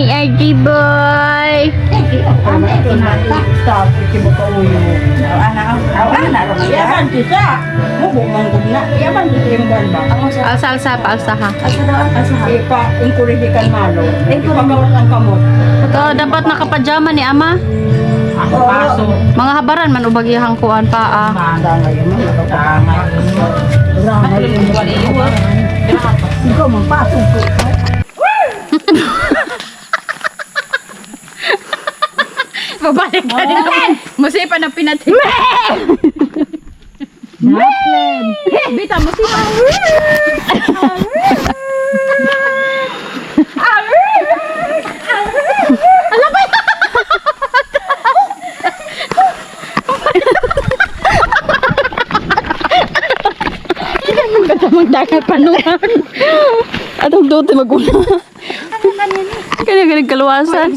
RG boy. Alsa-alsa pa, alsa ha. Ipa-encourage malo. Ipagawat ang kamot. Ito, dapat nakapajama ni ama. Paso. Mga habaran man ubag iyang kuan pa ah. Ikaw magpasok ko. Babalik ka rin. Musipa na pinatay. Bita, musipa. Katamang dagat panuhan. Atong dote maguna. Kanya galing kaluwasan.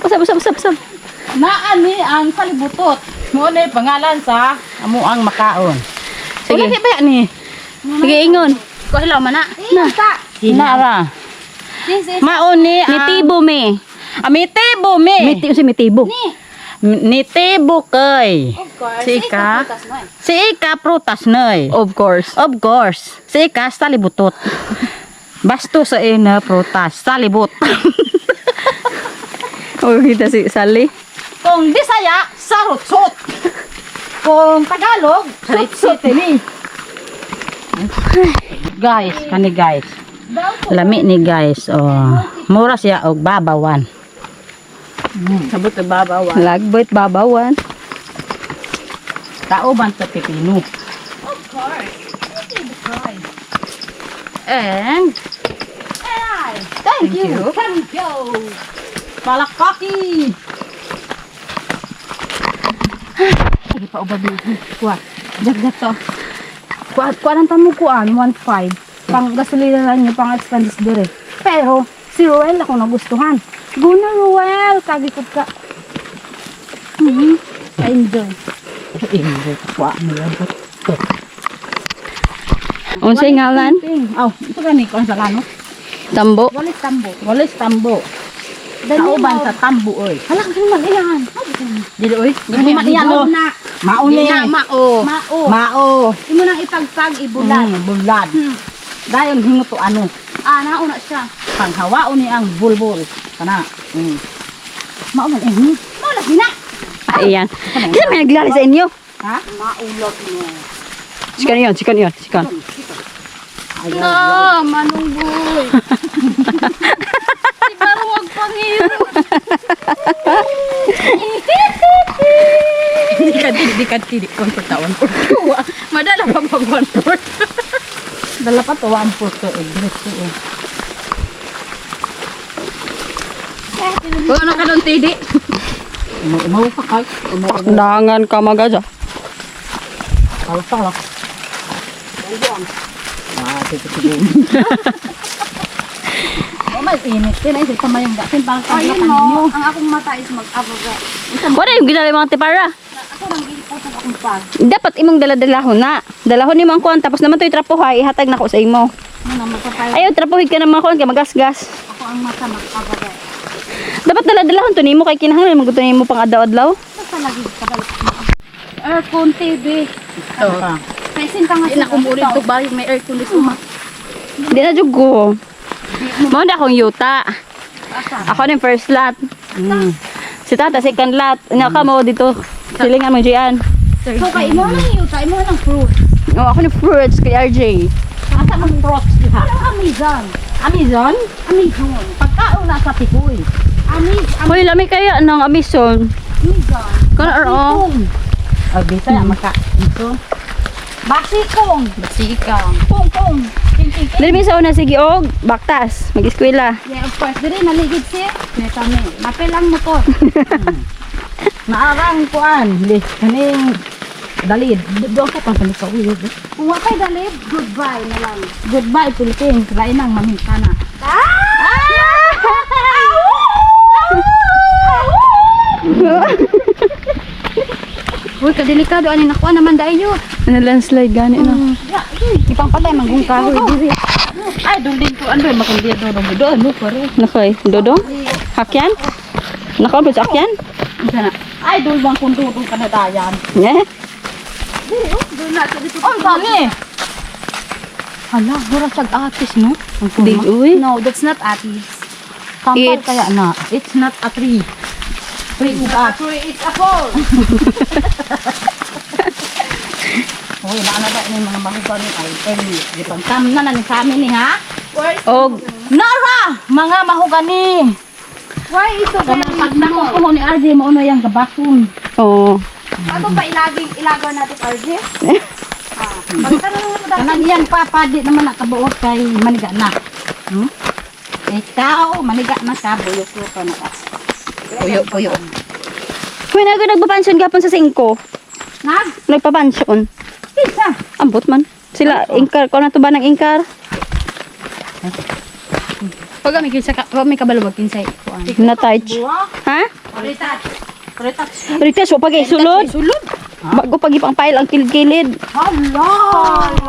Usap, usap, usap, usap. Naani ang salibutot. Mo na pangalan sa amo ang makaon. Sige. Wala ba ni? Sige, ingon. Ko hilaw man na. Na. Nara. Mauni ang Mitibo me. Ah, mitibo me. Miti si mitibo. Nitibo kay. Si ika. Si ika prutas noy. Of course. Of course. Si ika salibutot. Basto sa ina prutas salibot. Oh, kita si Sally. Kung Bisaya, sarutsot. Kung Tagalog, sutsot ni. Guys, kani guys. Lami ni guys. Oh, mura siya og babawan. Sabot og babawan. Lagbot babawan. Kauban sa pipino. And thank you. Thank you. Palakpaki. Sige pa ubab na. Kuha. Jagdat to. Kuha, kuha ng tamo kuan, 1.5. Pang gasolina lang niyo, pang expenses dire. Pero, si Ruel ako nagustuhan. Guna Ruel, kagikot ka. Enjoy. Enjoy kuha niya. Unsay ngalan? Aw, ito gani kon sa lano. Tambo. Walis tambo. Walis tambo. Kauban sa tambo oy. Hala, ganun man iyan. Dili oy. Dili man iyan no. Mauni. Mao. Mao. Mao. Imo nang ipagpag ibulad. Bulad. Dayon hinguto ano. Ah, nauna siya. Panghawaon ni ang bulbul. Kana. Mao man eh. Mao lagi na. Ayan. Kasi may naglari sa inyo. Ha? Sikan yun, sikan yun, sikan. Na, manong boy. Si parang wag pangiro. Di ka di ka di kon pagtawan ko. Madala pa pag one fourth. Dala pa to one fourth to eh. Diretso eh. Kung ano ka doon, Tidi? Umaw pa kay. Umaw. Pakdangan ka magaja. Kalas pa lang. Ah, sige sige. Oh, may init din ay sa mayong datin pang Ayun mo, ang akong mata is mag-abaga. Wala yung ginala yung mga tipara. Ako nang giliputan akong pag. Dapat imong dala-dalahon na. Dalahon nimo ang kuan tapos naman to'y trapohay ihatag na ko sa imo. Ano, magpapay Ayaw trapohig ka ng mga kuan kay magasgas. ako ang mata mag-abaga. Dapat dala-dalahon to nimo kay kinahanglan man gud to nimo pang adlaw-adlaw. Basta lagi kabalik. Aircon TV. Ito. Kaysin ka nga sa kumuri ito ba may aircon dito ma. Di na jud ko. Mao na akong yuta. Ako na yung first lot. Si tata second lot. Nya ka mo dito. Silingan mo jian. So kay imo nang yuta, imo nang fruit. Oh, ako ni fruits kay RJ. Asa man props diha? Ano Amazon? Amazon? Amazon. Pagkaon na sa tikoy. Amazon. Hoy, lami kaya ng Amazon. Amazon. Kuno oo. Ay, bisa maka ito. Basikong. Basikong. Pong pong. Ting ting ting. Dili mi sa una sige og baktas, mag-eskwela. Yeah, of course. Diri naligid si. Meta me. Mapel ang motor. Naarang kuan, li kaning dalid. Doon ka pang sa uyo. Kung wa kay dalid, goodbye na lang. Goodbye Philippines, lain ang mamintana. Uy, kadelikado ani nakuha naman dayo. Ano landslide gani na. Ya, Ipang patay manggong kahoy diri. Ay, doon din ko ano makundi do do do ano pare. Nakoy, dodong? Hakyan? Nakaon pa sa hakyan? Unsa na? Ay, doon bang kun dudong ka na dayan. Yeah. Oh, kami. Hala, mura siyag atis, no? Ang Big kurma. uy. No, that's not atis. Kampal It's- kaya na. It's not a tree. Tree is a Tree is a pole. Uy, naana ba ni mga mahugan ni ay ay di pangtam na na ni sa amin ni ha? Where is Og Nara, mga mahugani. Why is so very Kanang pag nakukuho ni RJ mao na yang gabakon. oh. Ako pa ilaging ilagaw natin, RJ? Ah, pagtanong mo daw. Kanang iyang papa di naman nakabuot kay maniga na. Ikaw, maniga na ka, buyok ko na ka. Puyo, puyo. Huy, nag nagpapansyon gapon sa 5. Nag, Nagpapansyon. pizza. Ambot man. Sila ingkar ko na to ba ng ingkar? Pag may kinsa ka, pag may kabalubag kinsay kuan. Na touch. Ha? Retouch. Retouch. Retouch wa pag sulod. Sulod. Bago pag ipang file ang kilid-kilid. Hala!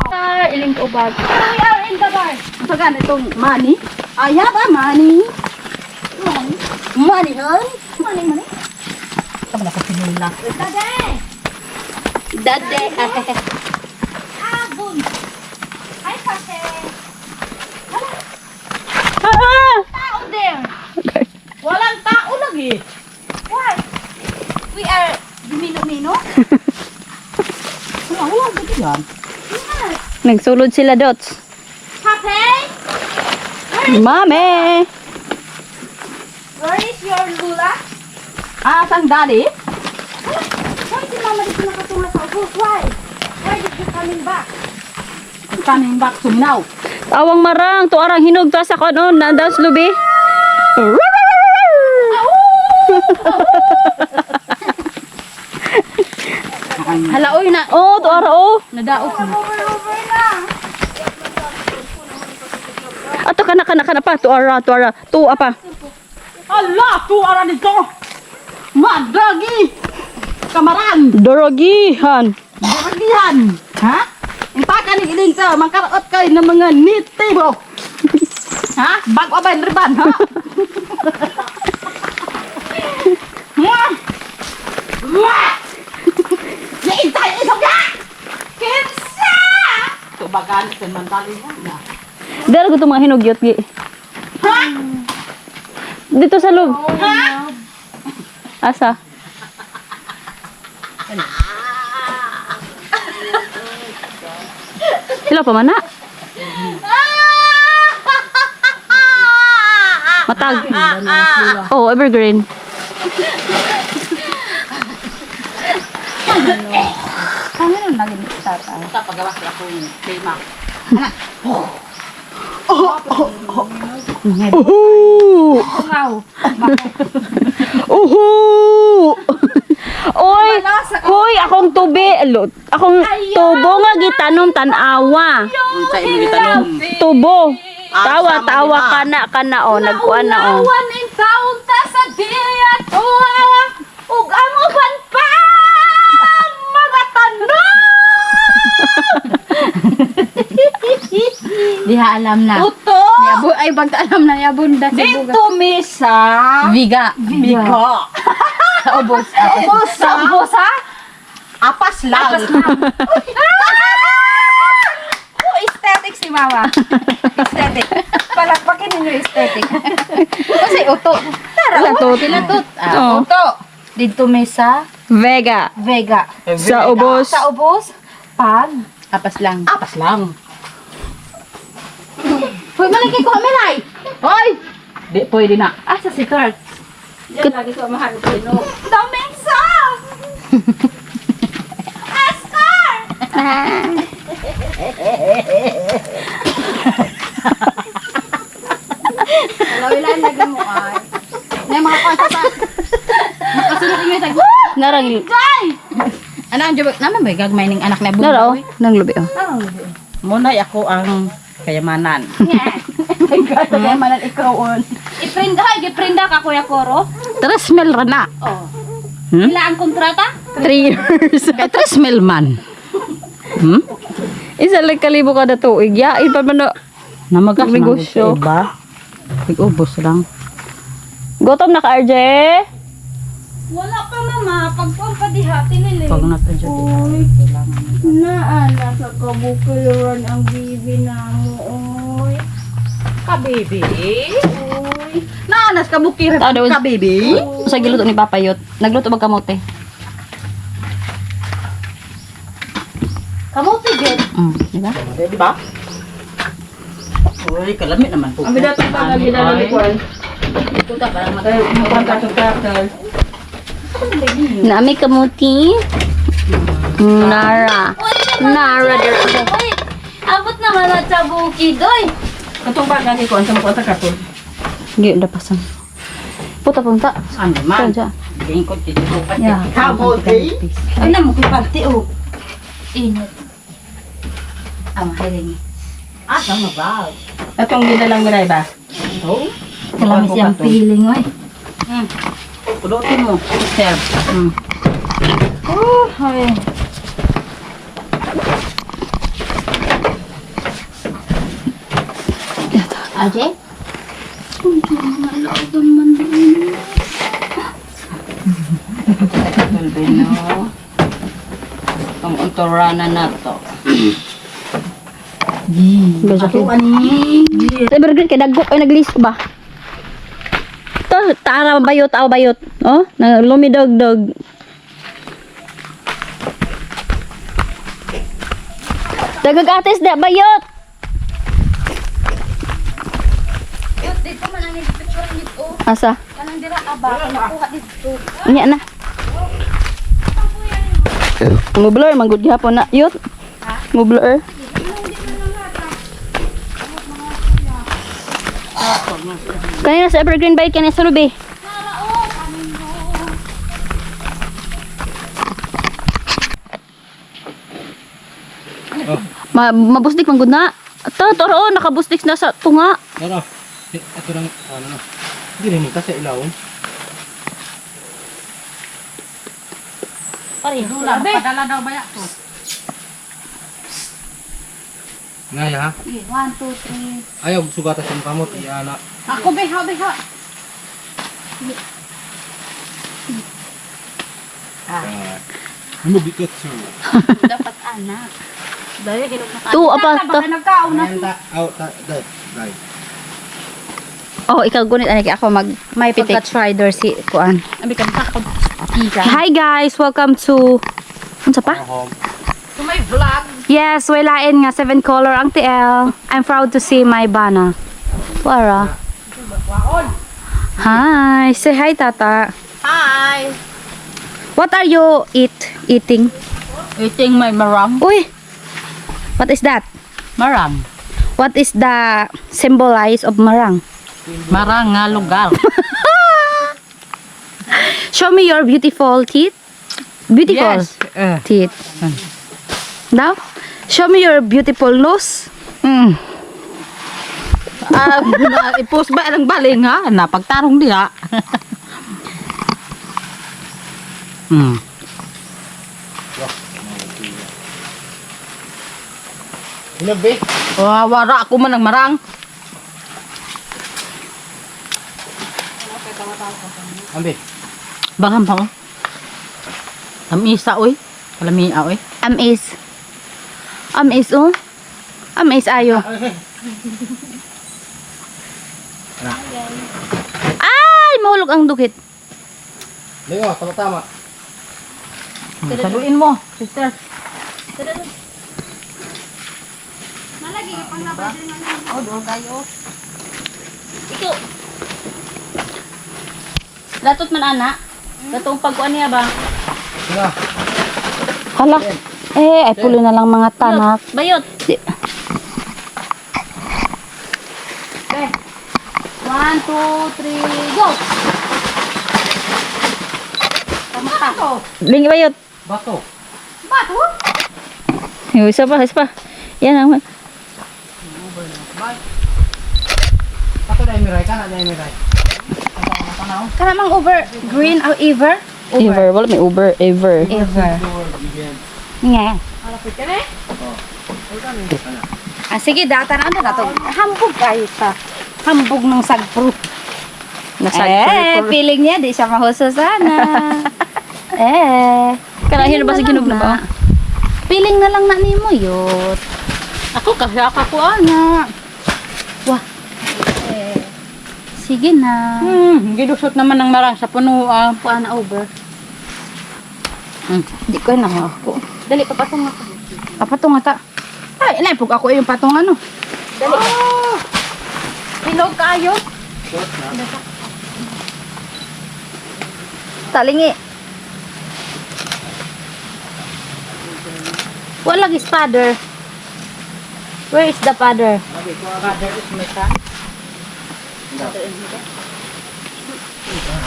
Ah, iling ko bag. We are in the bar. Ang sagan itong money. I have a money. Money. Money, huh? Money, money. Tama na ko pinula. Dade! Dade. Ah, boom. Hi, Pate. Ah! Tao there. Walang tao lagi. Why? We are mino-mino. Wala, wala gid yan. Nagsulod sila dots. Pape? Mame. Where is your lula? Ah, sang daddy? Why si mama dito nakatunga sa ubos? Why? Why did you coming back? Coming back to now. Awang marang to arang hinog to sa kono na daw lubi. Hala oy na Oh, to ara oh. nadaot na. Over, over na. Ato kana kana kana pa to ara to ara. To apa. Ala, tuara nito. Madragi. Kamaran. Dorogihan. Dragihan. Ha? Impaka ni iling sa mangkaraot kay ng mga nitibo. Ha? Bago ba yung riban, ha? Mwah! Mwah! Naintay isog na! Kinsa! Tubagan sa mandali na. Dara ko to mga hinog yot gi. Dito sa loob. Asa? Sila pa man na? Matag. Oh, evergreen. Ano nang naging tata? Sa pagawa sa akong tema. Uhu! Wow. Uhu! Oy, hoy, akong tubi, akong tubo nga gitanom tan-awa. Sa imong gitanom. Tubo. Tawa, Ah, sama tawa nila. kana kana oh, nagkuan na oh. Naunawan in taon ta sa diya tuwa ug ang uban pa mga tanom. Diha alam na. Uto! Niabo ay bag alam na niabunda sa buga. Dito mi sa Viga. Biga. Sa ubos. Ubos Sa ubos ha? Apas lang. Apas Oh, aesthetic si mama. Aesthetic. Palakpakin ninyo aesthetic. Kasi uto. Latot. Kilatot. Ah, Oh. uto. Dito may sa Vega. Vega. Sa ubos. Sa ubos pag apas lang. Apas lang. Hoy, malaki ko melay. Hoy! Di pwede na. Asa si Kurt? Diyan lagi ko mahal ko no. Daming sauce! Oscar! Wala lagi mo ay. Nay mga kwanta pa. Makasunod inyo sa Narang Ano ang jubag naman ba gagmay ning anak na bunga. nara oh, nang lubi oh. Muna ako ang kayamanan. Kaya manan ikaw on. Iprinda, giprinda ka Kuya Koro. Tres mil ra na. Oh. Hmm? Ila ang kontrata? 3 years. Kay tres mil man. Isa lang kalibo kada tuig. Yain pa man na. Namagas man gud Negosyo. sa iba. Tig-ubos lang. Gutom na ka, RJ? Wala pa, mama. Pagkuhan pa diha, tinili. Pag nato dyan. Kailangan. Naana sa kabukiran ang bibi na mo, oy. Ka-baby? Naanas ka bukir. Tao daw. Ka-baby? Sa giluto ni Papa Yot. Nagluto ba kamote? Kamuti, gid. Di ba? Di ba? Uy, kalami naman po. Ang bidatong pa nga ginala ni Kwan. Puta, parang mag- Nami kamuti. Nara. Nara der. Uy, abot naman na sa bukid, oy. Katong pa gani ko, ang sa sa katol. Gi lapasan. Puta punta. Ano man? Diyan. Lingkod dito ko pa. Yeah. Kamote? Ay, na mo panty oh. Init. Ang hiling. Ah, sama ba? Atong ginalang miray ba? Oo. Kalami siyang feeling, oy. Pulutin mo. Serve. Oh, ay. Aje? Tulbino. Ang untorana na to. Ato ani. Sa Evergreen kay dagko ay naglis ba. To tara bayot aw bayot. Oh, na lumidog-dog. Dagag ates da bayot. Yut, dito man ang picture dito. Asa? Kanang dira aba, nakuha dito. Nya na. Mo blur man gud gihapon na yut. Mo blur. Kanina sa Evergreen Bay kani sa lubi. Ma mabusdik man gud na. To toro nakabusdik na sa tunga. Tara. Ito lang, ano na. Hindi rin ito sa ilawon. Pareho lang. Padala daw ba to? Ngaya ha? One, two, three. Ayaw, sugata sa kamot. Iana. Ako, beha, beha. Ah. Mubigot sir. Dapat anak. Dahil hilog na Tu apa to? Nagkaon na. Ayan ta. Aw, ta, dai, dai. Oh, ikaw gunit ani kay ako mag May pitik. pagka-trider si Kuan. Abi ka ako. Hi guys, welcome to Unsa pa? Home. To my vlog. Yes, walain nga seven color ang TL. I'm proud to see my bana. Wara. Hi, say hi tata. Hi. What are you eating? Eating my marang. Uy. What is that? Marang. What is the symbolize of marang? Marang nga lugar. Show me your beautiful teeth. Beautiful Yes. Eh. teeth. Now, show me your beautiful nose. Ah, i-post ba ang baling ha? Napagtarong diha. Hinabi. Wah, wara ako man ang marang. Ambi. Bangam pa oh. Tamisa oy. Kalamia oy. Amis. Amis oh. Amis ayo. Ay, mahulog ang dukit. Leo, tama-tama. Saluin mo, sister. Oh, doon kayo. Ikaw. Latot man ana. Katong pagkuan niya ba? Tara. Hala. Eh, ay pulo na lang mga tanak. Bayot. One, two, three, go! Lingi bayot. Bato. Bato? Yung isa pa, isa pa. Yan ang Bato dai miray ka na dai miray. Karamang over green or ever? Ever. Wala may Uber. Ever. Ever. Nga. Ah, sige, data na na to. Hambog kayo ta. Hambog ng sagpro. Nasagpro. Eh, feeling niya, di siya mahuso sana. Eh. Kanahin ba sa ginog na ba? Feeling na lang na nimo yun. Ako kasi ako ko ana. Wah. Eh, sige na. Gidusot naman ng marang sa puno ah. Kuha na over. Di ko na ako. Dali, papatong ako. Papatong ata. Ay, naipog ako yung patong ano. Dali. Hinog kayo. Talingi. Walang is father. Where is the father? Father is my son.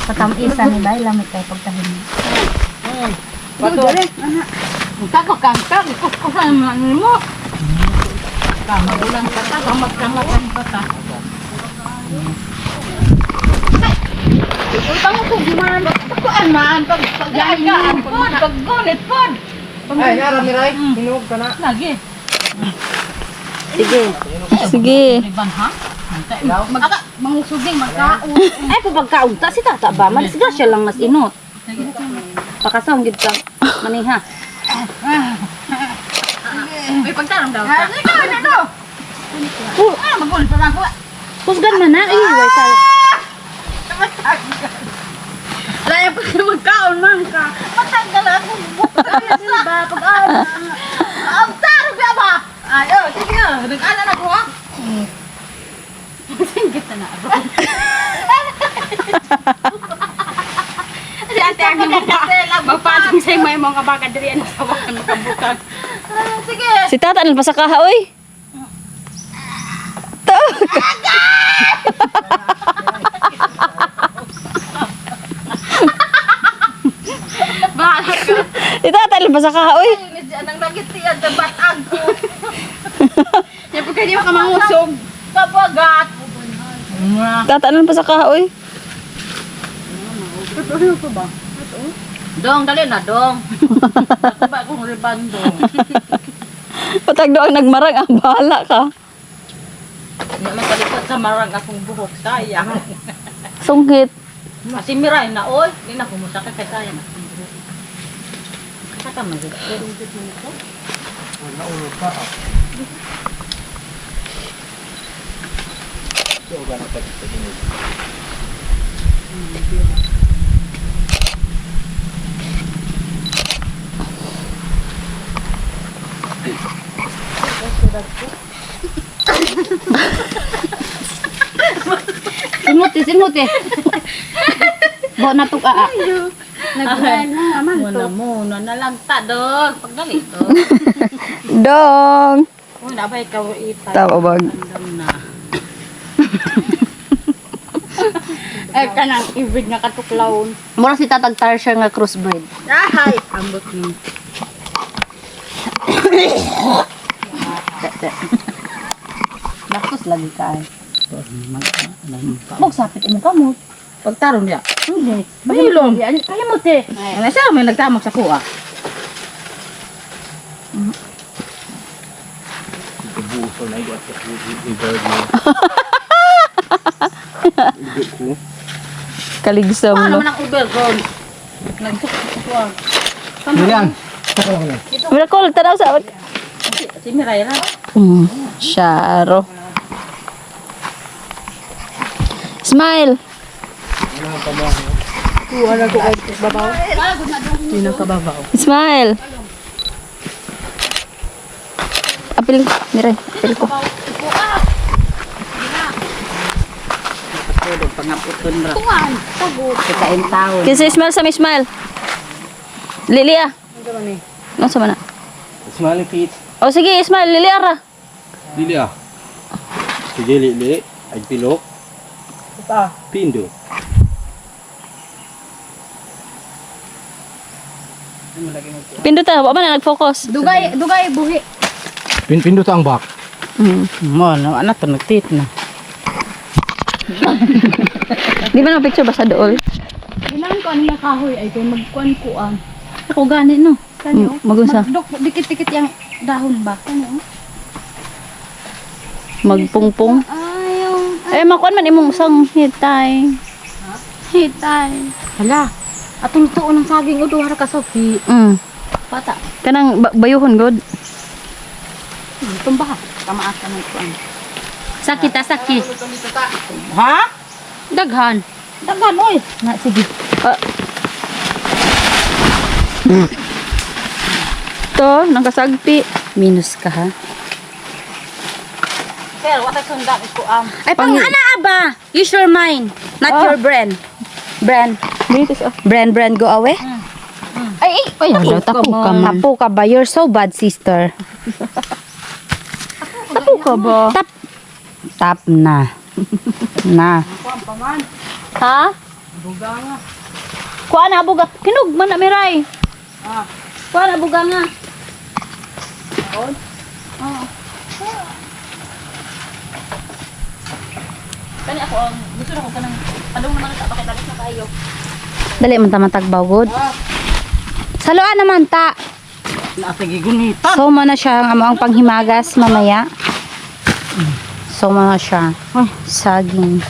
Patamisan ni Bay, lamit kayo pagtahin. Pato. Tako kang kang kuskusan mo mo. Kamagulang ka ta, kamag-kamag ka ta. Uy, pango ko man. Pagkuan man pag paggaan Pod, paggunit pod. Ay, naram ni Ray. Hinog ka na. Lagi. Sige. Sige. Iban ha? Mag mangusuging magkaon. Ay, pagkaunta si tata ba? Malis siya lang mas inot. Pakasong gid ka maniha. Uy, pagtarong daw ta. Ikaw na to. Ah, magulit pa man ko. Kusgan man na. Ay, way sa. Alay pag magkaon man ka. Matanggal ako. Ba pag ah, Ang tarong ba ba? Ay, oh, sige. Nag-ana na ko ha. Singgit na na. Si ate ang magpatong sa may mga baka diri ano sa wakan makabukag. Sige. Si tata nang pasakaha oy. To. Bahala ka. Si tata nang pasakaha oy. Nang nagitian sa batag ko. Yan pag di ka mangusog. Kabagat. Tata nang pasakaha oy. Dong, dali na, dong. Ako ba akong riban, dong? Patag do ang nagmarang ang bahala ka. Hindi makalikot sa marang akong buhok. Sayang. Sunghit. Kasi miray na, oy. Hindi na kumusakit kay sayang akong buhok. Saka man. Naulog ka. Ito ba na pag-inig? Simuti, simuti. Bo na tuk aa. Nagkuhan na aman Muna, to. muna na lang ta, dong. Pagdali, dong. Dong. Uy, nabay ka, ita. Tawa bag. Andam na. Ay kanang ibig nga katuklawon. Mura si tatag tarsher nga crossbreed. Ahay! Ambot ni. Bakos lagi ka ay. Magsapit imong kamot. Pagtarong niya. Hindi. Bilom. Kalimot eh. Ano siya, may nagtamok sa kuha. Buso na ito at i-bird mo. Kaligsam Paano no. naman ang Uber, ron? Nagsukuha. Miriam. Miracle tanaw sa Si Miray ra. Syaro. Smile. Smile. Apil, Miray, apil ko. Tulog pangaputon ra. Kikain taon. Kasi smile sa may smile. Lili ah. Ano sa mana? Smiling Pete. O sige, smile, Lili ara. Lili ah. Sige, Lili. Ay pilok. Pindo. Pindot ah, wa man na nag-focus. Dugay dugay buhi. Pin pindo ang back. Mo, no, ano to nagtit na. Di ba na picture basta dool? Ilan ko ang kahoy ay kay magkuan kuan. Ako gani no. Kani oh. Magunsa. Magduk dikit-dikit yang dahon ba? Kani oh. Magpungpong. Eh, makuan man imong usang hitay. Hitay. Hala. Atong tuon ng saging o duha ra ka Sophie. Bata. Kanang bayuhon god. Tumba. Tamaas ka ng kuan. Saki ta saki. Ha? Daghan. Daghan oy. Na sige. To, nakasagpi. Minus ka ha. Pero wa tay sundan ko am. Ay pang ana ba? Use your mind, not your brain. Brain. Brain, brain, go away. Ay, ay, ay, hala, tapo ka man. Tapo ka ba? You're so bad, sister. Tapo ka ba? Tap. Tap na. Na. Ha? Kuha na buga. Kinog man na miray. Kuha na buga nga. Oo. Kani ako ang gusto na ko kanang palong naman sa bakit na kayo. Dali man ta matagbaw good. Saluan naman ta. Nasa gigunitan. So mo na siya ang amo ang panghimagas mamaya. So mo na siya. Saging.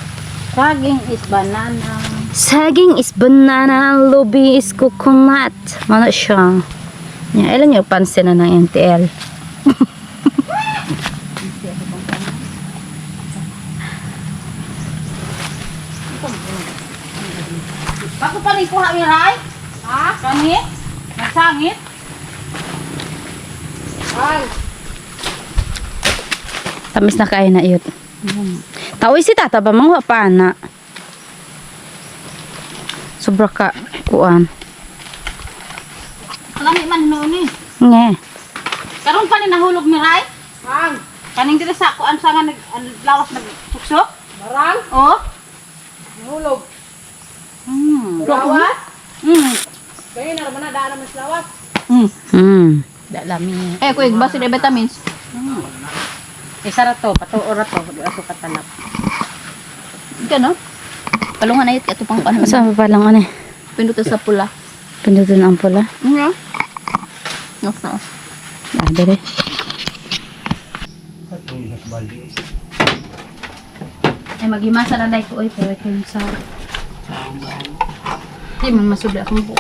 Saging is banana. Saging is banana, lubi is coconut. Ano siya? Ya, ilan yung pansin na ng MTL? Bako pa rin kuha mi Ray? Ha? Kani? Masangit? Ay. Tamis na kayo na yun. Taoy si tata ba mangwa pa na. Sobra ka kuan. Lami man noon eh. Nge. Karon pa ni nahulog ni Ray? Ang. Kaning dito sa kuan sa nga nag ang lawas nag suksok? Barang? Oh. Nahulog. Lawas? Kaya na naman na daan naman sa lawas. Da lami. Eh, kuy, basin eh, vitamins. Isa ra to, patuo ra to, di ako katalap. Gano? Palungan na yun, ito pang ano. Saan pa lang ano eh? Pindutan sa pula. Pindutin ang pula. No. No, no. Ah, dere. Ay, maghimasa na dai ko oy, pero kung sa Di man masubli akong buo.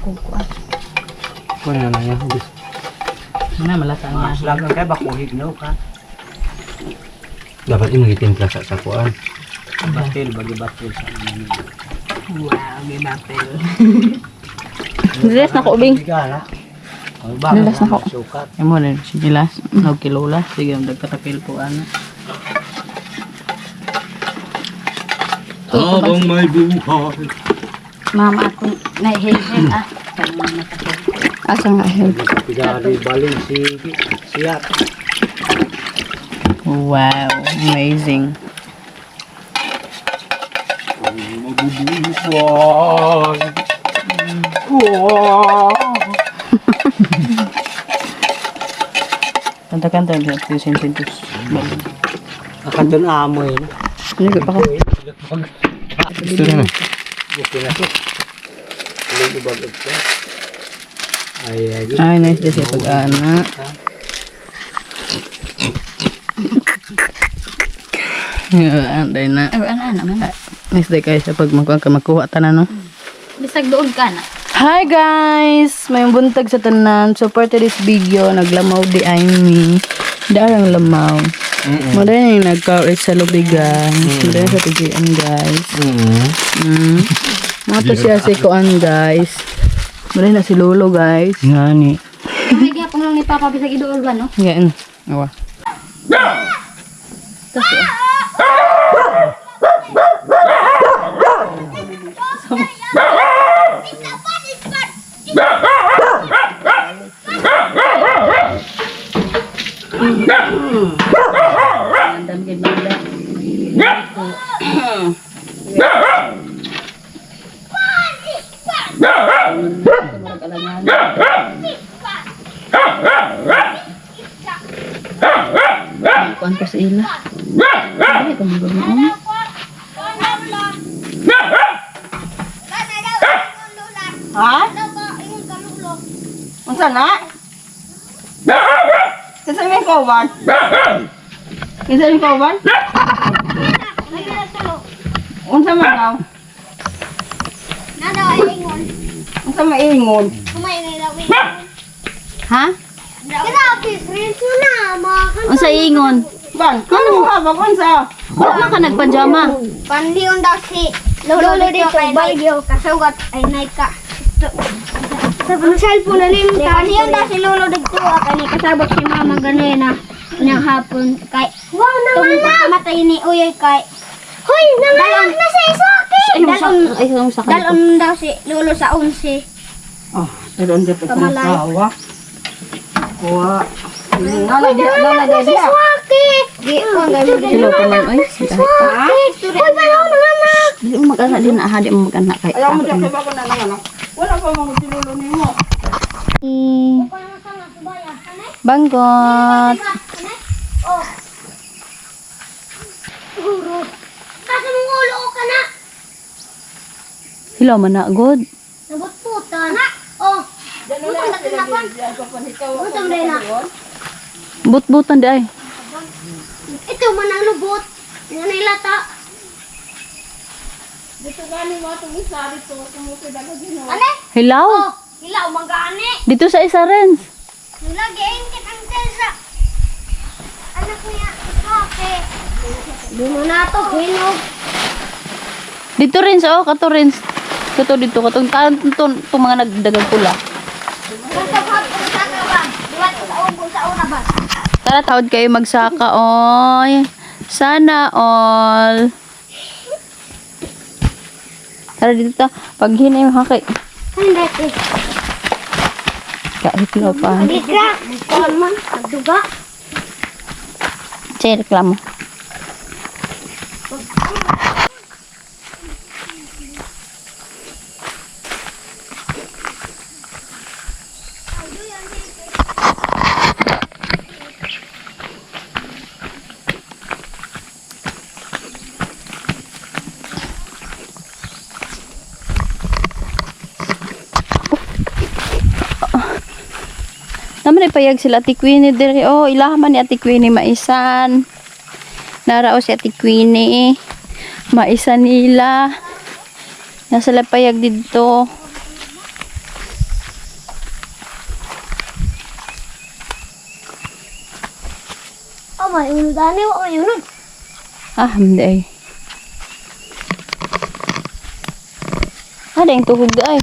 kung kuan. Kuha na lang yan. Hugis. Ano malata niya. Lagan kay bakuhig no ka. Dapat yung gitimpla sa kuan. Batil, bagi batil sa ano. Wow, gibapel. Diles na ko, ubing. Bigala. Diles na ko. Sukat. Imo na si Gilas, no kilula, sige ang dagkatakil po ano. Habang may buhay. Mama akong naihilhil ah. Asa nga help. Pigali baling si siyat. Wow, amazing. Mabubuhay. Wow. Kanta-kanta ang tusin sintus. Akadon amoy. Ano pa ko? Gusto na. Okay na to. Lulubag ito. Ay, ay. Ay, nice din siya pag-ana. Anday na. Ay, ano ano man. Nice day kayo sa pag makuha ka makuha tanan no. Bisag doon ka na. Hi guys! May buntag sa tanan. Support this video. Naglamaw di ay me. Darang lamaw. Modern yung nagka sa lubi guys. Modern sa TGM guys. Mga to siya si Kuan guys. Modern na si Lolo guys. Ngani. Ay, gyapon lang ni Papa bisag iduol ba no? Ngayon. Awa. Andam gid banda. Kuan ko sa ila. Ay, kumugod na. oh. Ha? Unsa na? Kasi may kawan. Kinsa yung kauban? Unsa man daw? Nada ay ingon. Unsa maingon? Kumain na daw ingon. Ha? Grabe, friends mo na. Mga Unsa ingon? Ban, ano ka ba unsa? Wala man ka nagpajama. Pandiyon daw si Lolo dito kay kasugat ay naika. Sa cellphone na rin. Pandiyon daw si Lolo dito kay kasabot si Mama ganina ng hapon kay Wow, nanganak! Matay ni Uyoy kay Hoy, nanganak na sa isaki! Ay, ay, sa Dalon daw si Lolo sa 11. Oh, dalon dito ko Pamalay. sawa. Kuha. Nana di nana di Si Swaki! Di ko Hello pa man oy. Hoy, balon nanganak! Di mo mag-ana din na, ha, di mo mag-ana kay. Ayaw mo dyan kay bako na nang ano. Wala pa mo si lolo nimo. Banggot. Oh. Guro. Kasi mong ulo ka na. Hello man na god. Nabutputa na. Oh. Butang na tinapan. Butang na na. But-butan di ay. Ito man ang lubot. Nga nilata. Dito gani mo itong isa dito. Ane? Hilaw. Oh, hilaw manggaani. Dito sa isa Renz. Lagi ingkit ang sa anak niya. Okay. Di mo na to, hinog. Dito Renz oh, kato Renz. Kato dito katong tan to, to mga nagdagang pula. Kung sa sa ba? Duwat sa ubo sa una ba? Tara tawad kayo magsaka oy. Sana all. Tara dito ta. Pag hinay mo kay. Hindi. Eh. Kahit lo pa. Gigra. Kuan man, nagduga. Che reklamo. Naman ay payag sila Ate Queenie dire. Oh, ilaha man ni Ate Queenie maisan. Narao si Ate Queenie. Maisan nila. Nasa payag didto. Oh, may unod ani, wa may unod. Ah, hindi ay. Ada yung tuhog ay.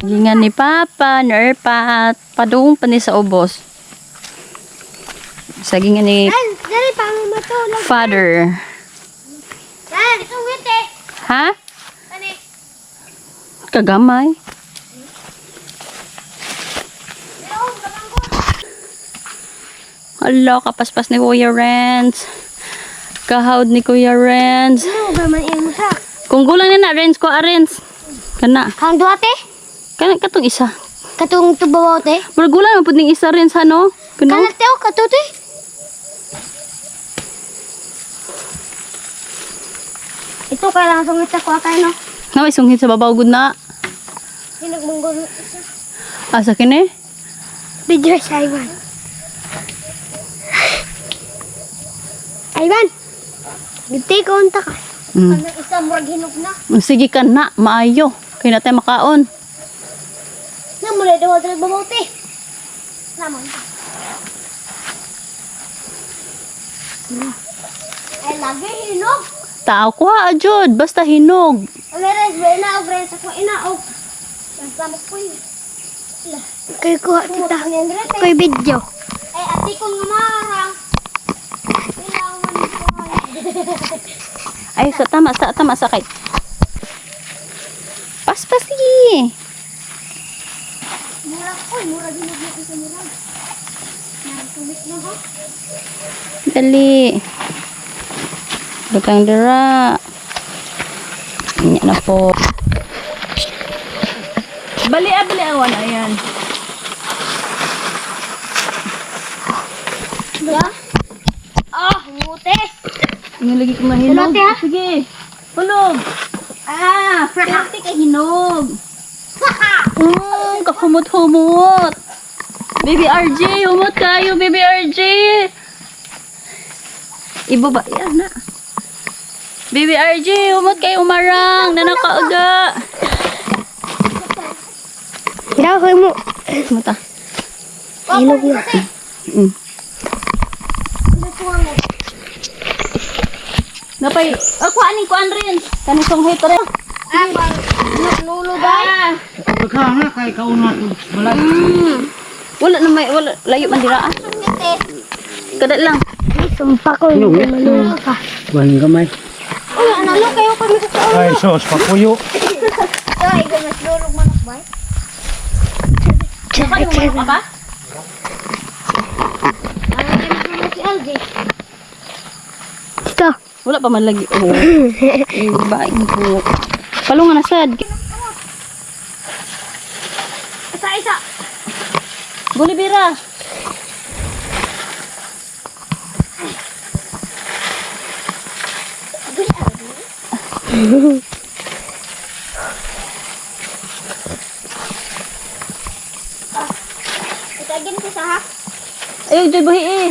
Gingan ni Papa, nerpat. Padung pa ni sa ubos. Sagingan ni Ay, dali pa matulog. Father. Dali, sungit eh. Ha? Ani. Kagamay. Hala, kapaspas ni Kuya Renz. Kahawd ni Kuya Renz. Ano ba man imo sa? Kung gulang na na, Renz, ko Renz. Kana. Kang duate? Kana katong isa. Katong tubaw te? Murag gulang man pud ning isa Renz ha no? Kuno? Kana te o katuti? Ito kailangan sungit sa kuha kayo no. Na may sunghit sa babaw gud na. Hinog mong guro. Asa kini? Video sa Ivan. Ivan! Giti ko unta ka. Ano isa murag hinog na. Sige ka na, maayo. Kay na tayo makaon. Na mula daw diri babaw te. Naman. Ay lagi hinog. Tao ko ha, jud, basta hinog. Meres ba ina og res ako ina og. Ang ko yun. Kay kuha tita. Kay video. Ay ati ko nga marang. Ay, sa tama, sa tama sa kay. Paspas sige. Murag oy, murag hinog na isa murag. Nagtubig na ba? Dali. Butang dira. Inya na po. Bali, ah, bali, awan, ayan. Diba? Ah, ngute. Ang lagi ko mahinog. Sulot, ha? Sige. Hulog. Ah, pwerte ka hinog. Kahumot-humot. Baby RJ, humot kayo, Baby RJ. Ibo ba? Yan na. Baby RJ, humot kay umarang. Nanakaaga. Daw ko mo. Muta. Ilog na. Napay, ako aning kuan rin. Kaning sunghit rin. Ah, lolo ba? Pagka kay kauna to. Wala. Wala na may wala layo man dira ah. Kada lang. Sumpa ko yung malulo ka. Buwan gamay. Uy, ano kayo kami sa Ay sos papuyo. Ay, mas lulog manok ba? Ano manok ka ba? Ito. Wala pa man lagi. Oh. Eh, baing po. Palungan na sad. Isa, isa. Gulibira. Itagin ko sa ha. Ayaw, joy buhi eh.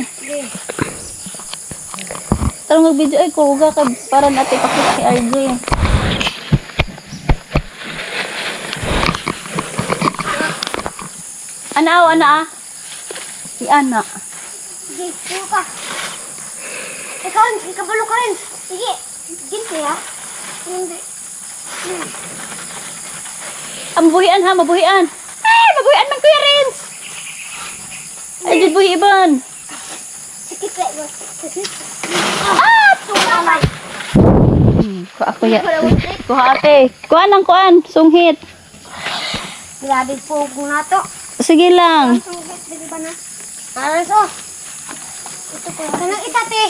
Tarong mag-video ay kuga ka para natin pakita kay RJ. Ana o ana ah. Si ana. Sige, tuyo ka. Ikaw, ikabalo ka rin. Sige, ginti ha. Hindi. Ang buhian ha, mabuhian. Ay, mabuhian man Kuya Renz. Ay, jud buhi iban. Sakit pa. Sakit. Ah! Tumamay. Kuha kuya. Kuha ate. Kuha lang kuan, sunghit. Grabe po kung nato. Sige lang. Sungkit, dili ba na? Para so. Ito ko. Kanang isa, te.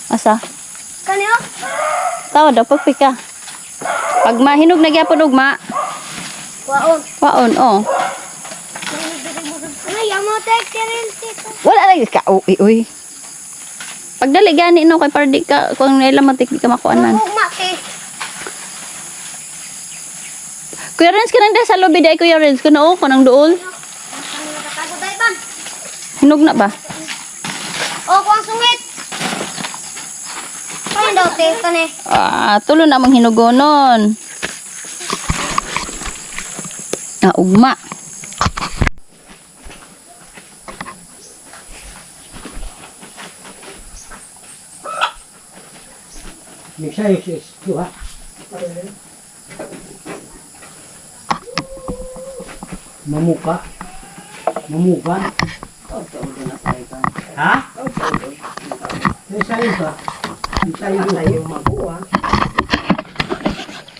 Asa? Kani oh. Tawa daw pagpika. Pag mahinog na gyapon ugma, Waon. waon oh. Ano, yamo te, kerel te. Wala lagi ka. Uy, uy. Pagdali gani no kay para di ka kung naila matik di ka makuanan. Ugma, te. Kuya Renz kanang da sa lobby di ay Kuya Renz kuno oh kanang duol. Ang nakatago dahil ban. Hinog na ba? O, kuang sungit. Kani daw, te. Kani. Ah, tulo na mang hinugonon. Ah, ugma. Mixay is duha. Mamuka. Mamuka. Ha? Misayo ba? Misayo ba?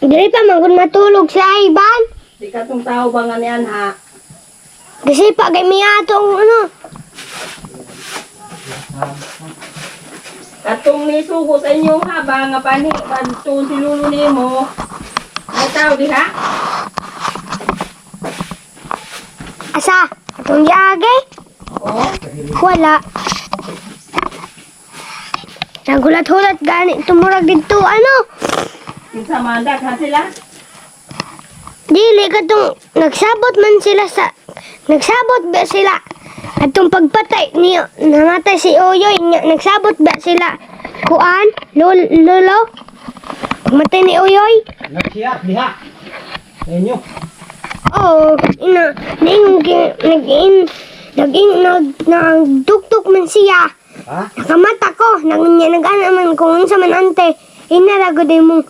Dili pa man kun matulog si Ivan. Di ka tong tao ba nga niyan ha? Kasi pa kay miya atong ano. Katong nisugo sa inyo ha ba nga pani pantuon si lulo nimo. Ay tao di ha? Asa? Atong giagi? Oh, Wala. Nagulat-hulat gani tumurag dito ano. kinsa man daghan sila? Dili katong nagsabot man sila sa nagsabot ba sila atong pagpatay niyo namatay si Oyoy nya, nagsabot ba sila kuan lolo pagmatay ni Oyoy. Nagsiyak diha. Sa inyo. Oo, ina ning nag in nag in nag nagdukduk man siya. Ha? Nakamata ko, nang niya nag-ana man kung unsa man ante, inarago din mong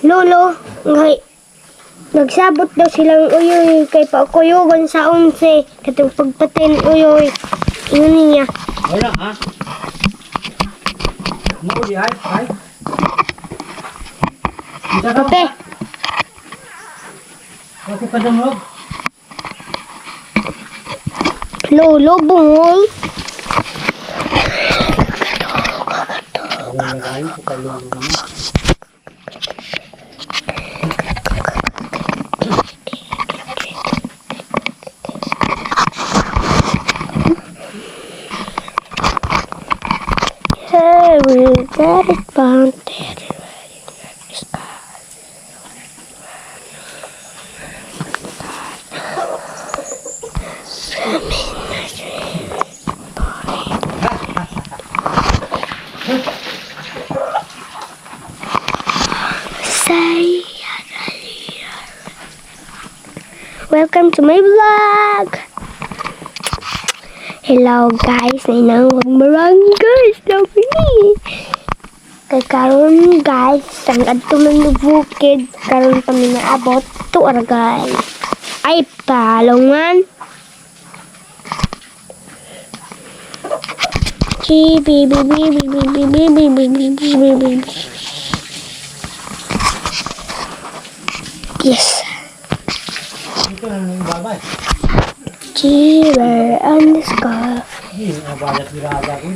lolo, ngay nagsabot daw silang uyoy kay paukuyugon sa 11 katong pagpatay ni uyoy. Ingon niya. Wala ha? Mao di ay, ay. Isa ka Kape. Ako ka damog. Lolo bungol. Welcome to my vlog. Hello guys, nainang marang guys, dami ni. Kay karon guys, ang adto man ng bukid, karon kami naabot to ara guys. Ay palungan. G B B B B B B B B B B B B B B. Yes. G where on the sky. Hindi, ang bayat nila agad.